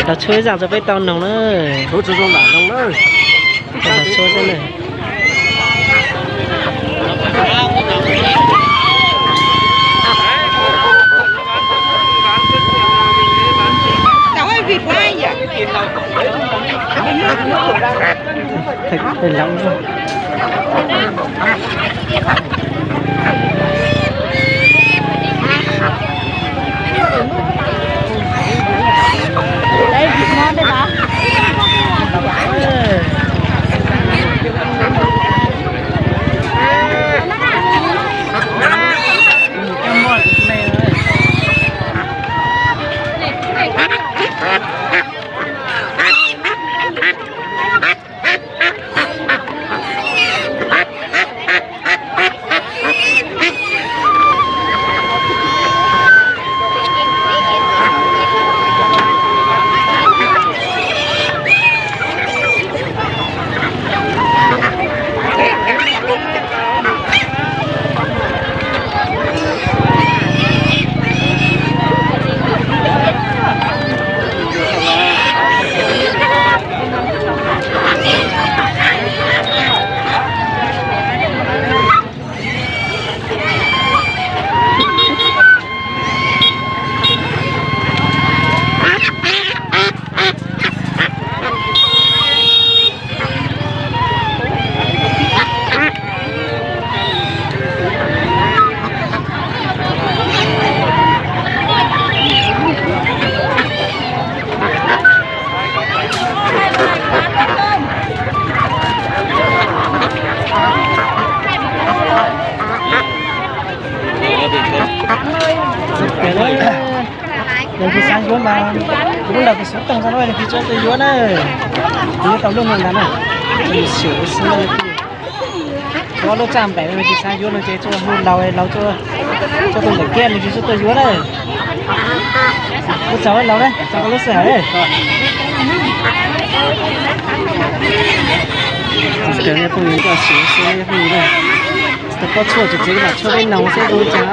Los tshuab ib zaug rau peb tau noog na. Los tshuab xwb na. Yog tus xav yuav mas kuv lub ntawm kuv xov tooj tso na, yog tus xav yuav na, kuv yuav tau lub no ntag na. Xyuam xwb, ob lub txaj npaim, tus xav yuav no ces tuaj hu laus, laus tuaj, tuaj ntawm kiab no ces tuaj yuav na. Kuv txaus laus na, txaus koj lub sij hawm. Phooj ywg, koj xyuam xwb phooj ywg na. Tsis tau pob tshuaj ces tsev mam tshuab peb noog xwb ua cas.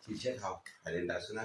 Chim siab thaum hais li ntawd xwb na.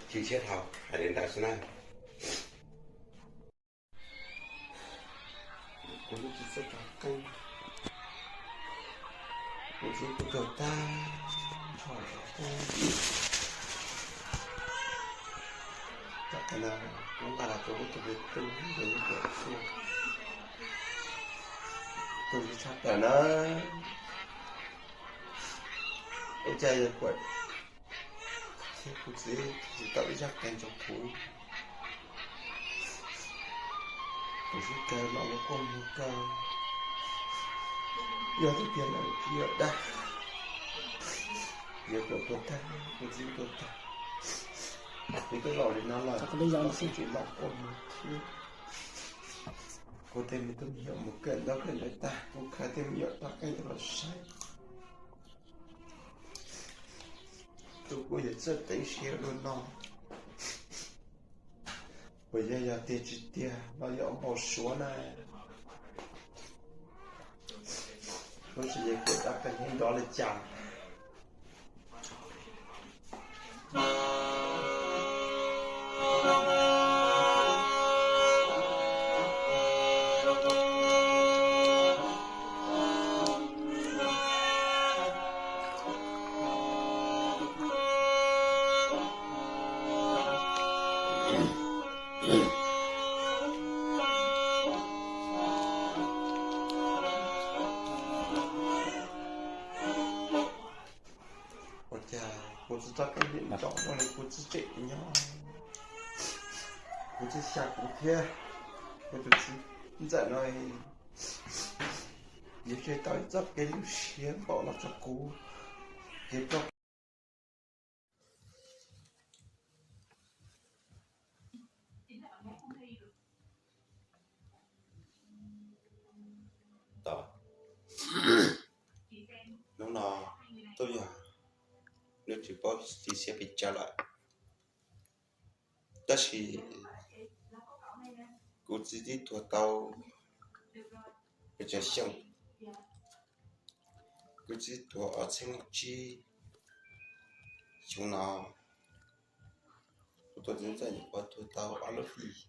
Chim siab thaum hais li ntawd xwb na. Kuv lub txiv txawj rov qeej, kuv txiv kuj kawg tag nrho rov qeej. Tom qab no kuv nqa los rau kuv tus me tub, tus me nyuam tub, tus tshaj plaws na. Ua cas yog kuv thiab kuv txiv tsis tau ib zaj qeej rau kuv? Kuv xub kawg los lub quaj muag kawg. Yog tiag tiag lawm tsis yog dag, yog kuv tuag tag, kuv txiv tuag tag, kuv twb laus li no lawm, kuv tseem los quaj muag thiab. Kuv tej me tub me nyuam mus kawm ntaub kawm ntawv tag, kuv khaws tej me nyuam rov qeej los saib. Tus kuj yog txawj teev siab dua no, puas yog, yog tiag tsis tiag los yog npau suav na. Lub sij hawm kuv rov qeej nrov li cas. Txoj kev lim nrov no li kuv txiv tsev nyob, kuv txiv xya kuv thiab kuv tus txiv ntxawm no, yuav tseg tau ib txoj kev lub siab npaum no rau kuv, kev ploj. Hnub no tuaj yog nws tsis paub txiv siab pes tsawg lawm, tab sis kuv txiv twb tuag tau pes tsawg xyoo, kuv txiv tuag ob txhiab tsib xyoo no, kuv tus txiv ntxawm nyuam qhuav tuag tau ob lub hlis.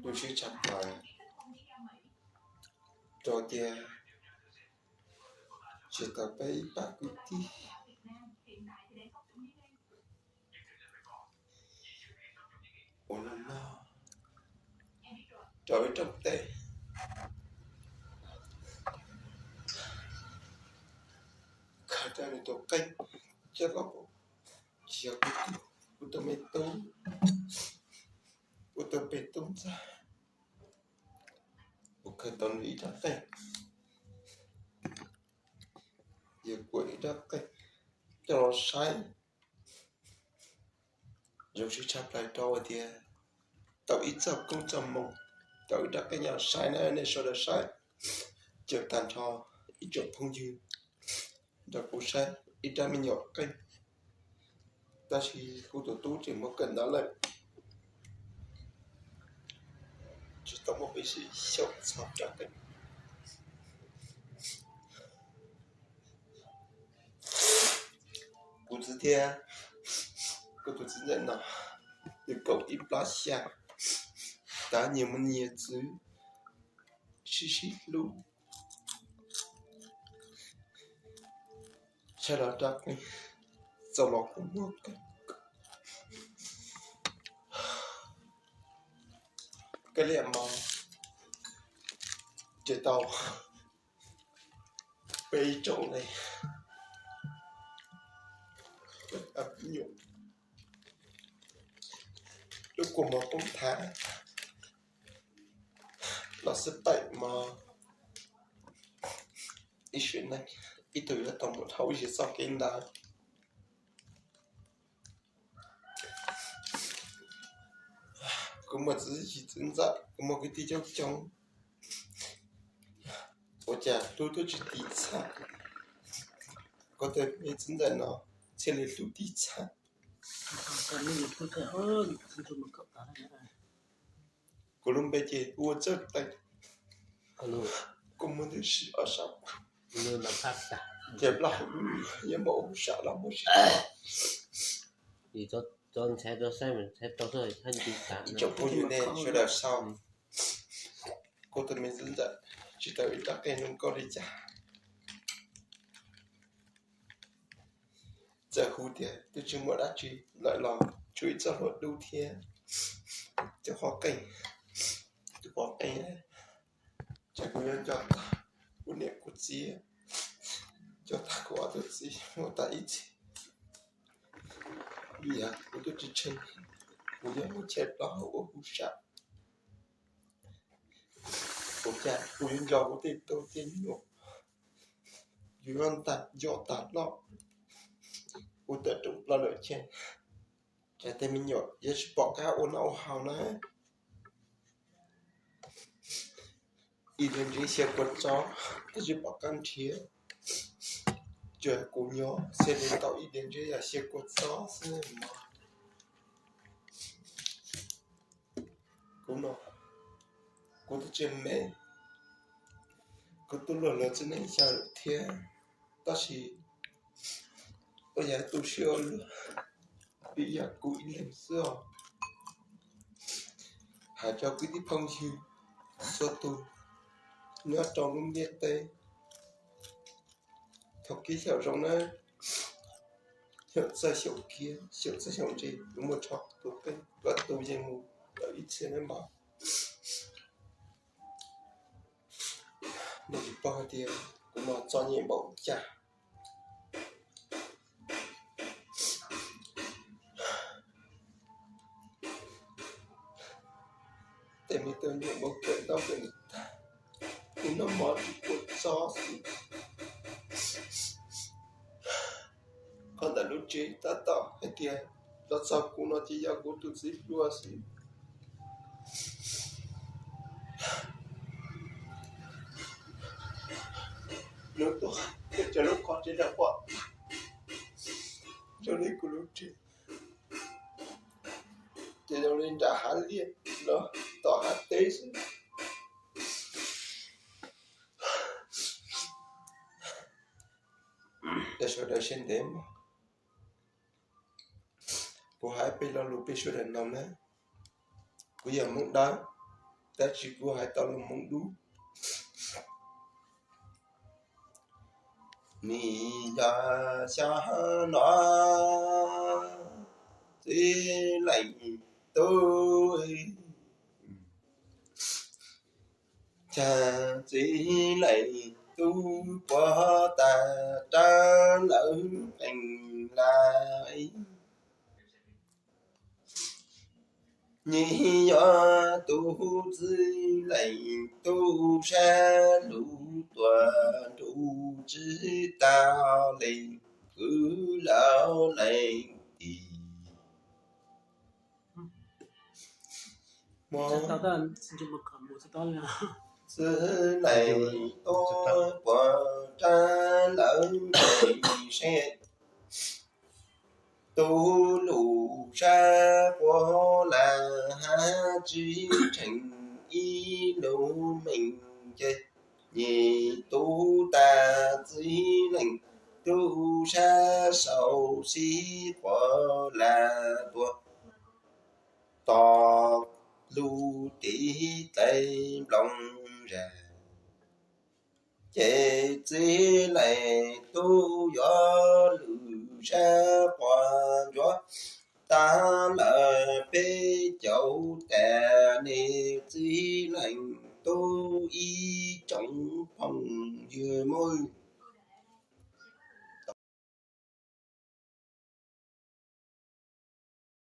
Tu siab tshaj plaws rau tias tsis tau peb ib pab kwv tij ua neej nyob rau ib rooj teb, khaws tau nws tus qeej coj los, tsis yog kuv, kuv tus me tub, kuv tus me tub ntxawg, kuv khaws tau nws ib rab qeej, yog kuv ib rab qeej coj los saib. Zoo siab tshaj plaws rau tias tau ib txoj koob txoj moo, tau ib rab qeej nyob saib na nej sawv daws saib, cawm tag nrho ib tsoom phooj ywg nrog kuv saib ib rab me nyuam qeej, tab sis kuv tus tub tseem muaj kawm ntawv lawm, tsis tau muaj peev xwm xyaum txog rab qeej. Kuv txiv thiab kuv tus txiv ntxawm no, nws kaum ib plab xya, tab nyias muaj nyias txwv, sib sib hlub. Sawv daws rab qeej txaus los kuj muaj kawg, kawg liam mog, ces tau peb ib tsoom ne, nyuam lub kua muag poob thav los xwb paim mog. Ib sim neej ib tug yuav tau mus dhau ib zig txoj kev ntawd. Kuv muaj txiv yig txiv ntxawm, kuv muaj kwv tij coob coob, ua cas hlub twb tsis tiv txhab, kuv tus me txiv ntxawm no thiaj li hlub tiv txhab. Kuv lub npe ces hu ua Txawj Teem, kuv muaj ntawm si ob sab, ces plaub hau yuav npaum hu sam los muaj si. Ib tsoom phooj ywg nej sawv daws sau, kuv tus me txiv ntxawm tsis tau ib rab qeej zoo nkauj li cas. Txawm hu tias twb tsis muaj dab tsi lawm los tshuav ib txoj hlua dub thiab tus qhov qeej, tus qhov qeej, ces kuv yuav nco tag kuv niam kuv txiv, nco tag kuv ob tug txiv muaj tag ib txhis, vim yog kuv twb tsis tsheej, kuv yuav muab chais plaub hau ua hu sam. Ua cas kuv yuav nco kuv tej tub tej nyuam, yuav nco tag loj, kuv tawm rooj plaws lawm ces, cas tej me nyuam yuav tsis pom qab ua noj ua haus na. Ib diav ntsev xyaw kua txob twb tsis pom qab nrhiav, tsuas kuv nyob xia li tau ib diav ntsev yog xyaw kua txob xwb mog. Kuv no, kuv twb tsis me, kuv twb luag luag txiv neej xyaw lawm thiab, tab sis ua yog tu siab ua luaj, vim yog kuv ib leeg xwb os. Hais rau kwv tij phooj ywg txhua tus nyob rau lub ntiaj teb, thaum kiv xyaum zoo na, xyaum txawj xyaum kiag, xyaum txawj xyaum ntse, yuav muaj tsho tus qeej kom tus yeej mus lawm ib txhia na mog. Nej tsis paub hais tias kuv no txom nyem npaum cas. Tus nyuam mus kawm ntaub kawm ntawv tag, kuv noj mov tsis pub txog xwb. Qhov ntawm lub tsev tab tom hais tias los txog kuv no ces yog kuv tus txiv hluas xwb. Hnub tuaj peb cov lub qhov tsev nram pom zoo li kuv lub tsev, ces zoo li nram hav liaj los tom hav teb xwb. Cov sawv daws siab ntev mog, kuv hais peb lo lus peb sawv daws mloog na. Kuv yog Hmoob Dawb, tab sis kuv hais tau lus Hmoob Dub. Nim yog xyoo no txiv leej tub, cas txiv leej tub puag ta rau lawv qees lawm. Nyias yog tus txiv leej tub sab lug tuaj nrug tsis tau leej kwv lawv leej tij. Txiv leej tub puag ta lawv qees seb, tus lug sab puag lawm hab tsis tseem ib lub meej ces, nyias tub tas txiv leej tub sab sau xib quav lawm tuaj tos lub tiv taw nplooj zag. Ces txiv leej tub yuav lug sab quas ntsuav tag lawm peb caug tas, nej txiv leej tub ib tsoom phooj ywg muaj